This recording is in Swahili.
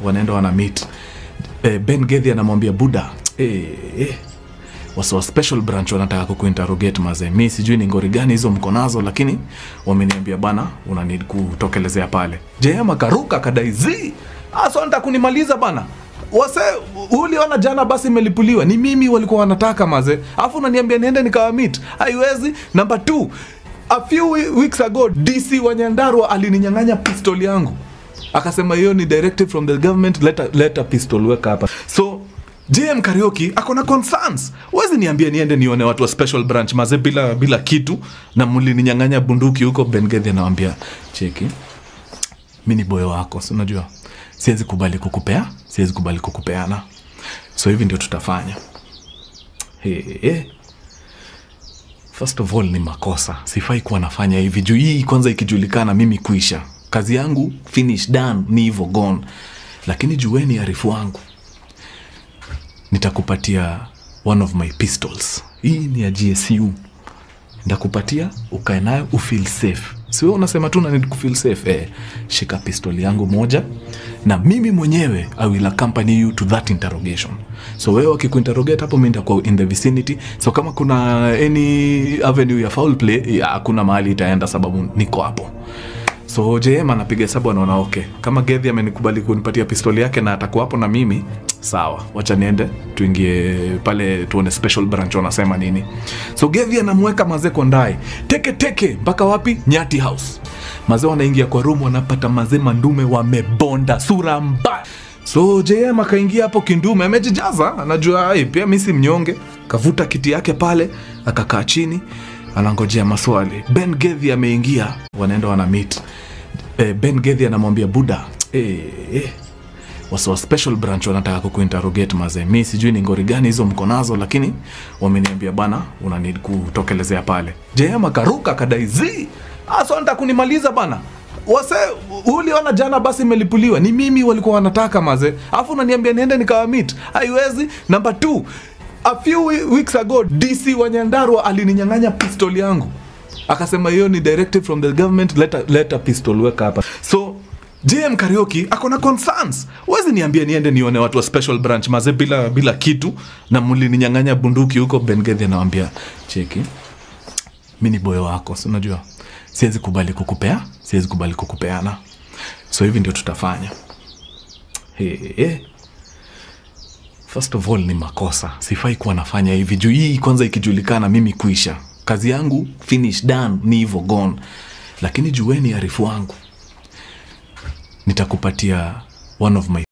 Wanaenda wana meet. Ben Gethi anamwambia Buda, wasa wa special branch wanataka kukuinterrogate mazee. Mi sijui ni ngori gani hizo mko nazo, lakini wameniambia bana una need kutokelezea pale. JM akaruka akadai zi. So nataka kunimaliza bana. Wase uliona jana basi imelipuliwa. Ni mimi walikuwa wanataka mazee. Alafu unaniambia niende nikawa meet. Haiwezi. Number 2, a few weeks ago DC wa Nyandarua alininyang'anya pistol yangu. Akasema hiyo ni directive from the government, let a pistol weka hapa. So JM Kariuki ako na concerns. Huwezi niambia niende nione watu wa special branch maze bila kitu na mlininyang'anya bunduki huko. Ben Gethi anamwambia cheki, mimi ni boy wako, si unajua siwezi kubali kukupea, siwezi kubali kukupeana. So hivi ndio tutafanya. First of all ni makosa. Sifai kuwa nafanya hivi. Juu hii kwanza ikijulikana mimi kuisha. Kazi yangu finish done, ni hivyo gone. Lakini jueni arifu wangu, nitakupatia one of my pistols. Hii ni ya GSU. Nitakupatia ukae nayo ufeel safe. Si wewe unasema tu na need ku feel safe. Shika pistol yangu moja na mimi mwenyewe I will accompany you to that interrogation. So wewe wakikuinterrogate hapo mimi nitakuwa in the vicinity. So kama kuna any avenue ya foul play, hakuna mahali itaenda sababu niko hapo. So JM anapiga hesabu anaona okay, kama Gethi amenikubali kunipatia pistoli yake na atakuwa hapo na mimi, sawa, wacha niende tuingie pale tuone special branch wanasema nini. So Gethi anamweka maze kwa ndai teke teke mpaka wapi? Nyati House. Maze wanaingia kwa room wanapata maze mandume wamebonda sura mbaya. So JM akaingia hapo kindume amejijaza, anajua ai pia mimi si mnyonge. Kavuta kiti yake pale akakaa chini anangojea maswali. Ben Gethi ameingia, wanaenda wana meet. Ben Gethi anamwambia Buda, wasa wa special branch wanataka kukuinterrogate mazee. Mi sijui ni ngori gani hizo mko nazo, lakini wameniambia bana una need kutokelezea pale. JM akaruka akadai zi. So nataka kunimaliza bana. Wase uliona jana basi imelipuliwa. Ni mimi walikuwa wanataka mazee. Alafu unaniambia niende nikawa meet. Haiwezi. Number 2, a few weeks ago DC wa Nyandarua alininyang'anya pistol yangu. Akasema hiyo ni directive from the government, let a pistol weka hapa. So JM Kariuki ako na concerns. Huwezi niambia niende nione watu wa special branch maze bila kitu na mlininyang'anya bunduki huko. Ben Gethi anamwambia cheki, mimi ni boy wako, si unajua siwezi kubali kukupea, siwezi kubali kukupeana. So hivi ndio tutafanya. First of all ni makosa. Sifai kuwa nafanya hivi. Juu hii kwanza ikijulikana mimi kuisha. Kazi yangu finish done, ni hivyo gone. Lakini jueni arifu wangu, nitakupatia one of my